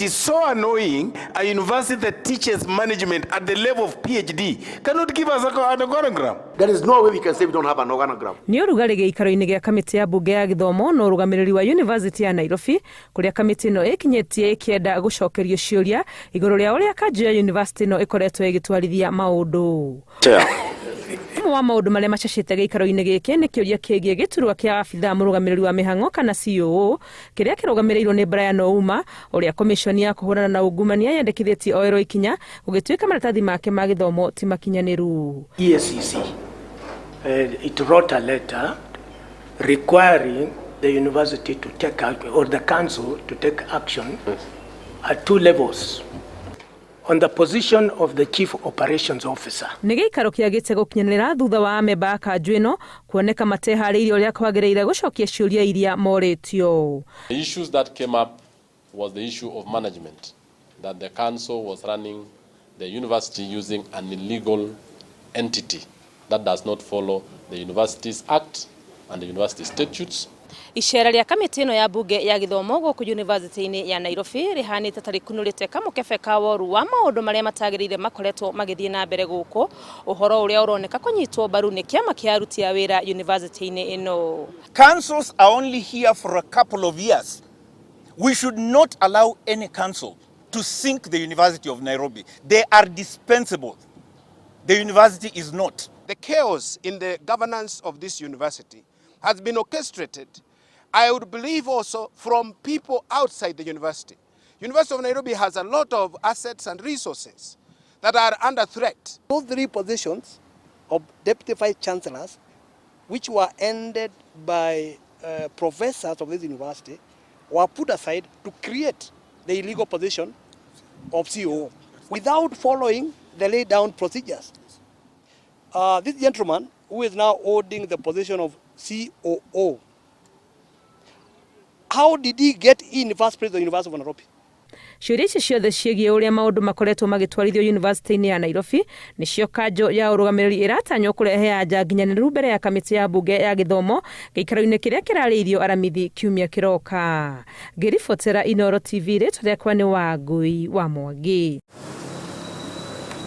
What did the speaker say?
It is so annoying a university that teaches management at the level of PhD cannot give us an organogram. There is no way we can say we don't have an organogram. Nĩ ũrugarĩ gĩikaro-inĩ gĩa kamĩtĩ ya mbunge ya gĩthomo na ũrũgamĩrĩri wa University ya Nairobi kũrĩa kamĩtĩ ĩno ĩkinyĩtie ĩkĩenda gũcokerio ciũria igũrũ rĩa ũrĩa kanjũ ya university ĩno ĩkoretwo ĩgĩtwarithia maũndũ. Ũmwe wa maũndũ marĩa macacĩte gĩikaro-inĩ gĩkĩ nĩ kĩũria kĩgiĩ gĩturwa kĩa abithaa mũrũgamĩrĩri wa mĩhang'o kana COO kĩrĩa kĩrũgamĩrĩirwo nĩ Brian Ouma ũrĩa komishoni ya kũhũrana na ungumania yendekithĩtie oerwo ikinya gũgĩtuĩka maratathi make ma gĩthomo ti makinyanĩru. EACC, it wrote a letter requiring the university to take or the council to take action at two levels on the position of the chief operations officer. Nĩ gĩikaro kĩagĩte gũkinyanĩra thutha wa amemba a kanjũ ĩno kuoneka mateharĩirie ũrĩa kwagĩrĩire gũcokia ciũria iria morĩtio. The issues that came up was the issue of management, that the council was running the university using an illegal entity that does not follow the Universities Act and the university statutes. Icera rĩa kamĩtĩ ĩno ya mbunge ya gĩthomo gũkũ university-inĩ ya Nairobi rĩhanĩte ta rĩkunũrĩte kamũkebe ka woru wa maũndũ marĩa matagĩrĩire makoretwo magĩthiĩ na mbere gũkũ, ũhoro ũrĩa ũroneka kũnyitwo mbaru nĩ kĩama kĩa aruti a wĩra university-inĩ ĩno. Councils are only here for a couple of years. We should not allow any council to sink the University of Nairobi. They are dispensable. The university is not. The chaos in the governance of this university has been orchestrated, I would believe also, from people outside the university. University of Nairobi has a lot of assets and resources that are under threat. Those three positions of deputy vice chancellors, which were ended by professors of this university, were put aside to create the illegal position of COO without following the laid down procedures. This gentleman, who is now holding the position of COO, how did he get in the first place the University of Nairobi? Ciũria ici ciothe ciĩgiĩ ũrĩa maũndũ makoretwo magĩtwarithio yunivasĩtĩ-inĩ ya Nairobi nĩcio kanjũ ya ũrũgamĩrĩri ĩratanywo kũrehe anja nginyanĩru mbere ya kamĩtĩ ya mbunge ya gĩthomo gĩikaro-inĩ kĩrĩa kĩrarĩirio aramithi kiumia kĩroka. Ngĩribotera Inooro TV, rĩtwa rĩakwa nĩ Wangui wa Mwangi.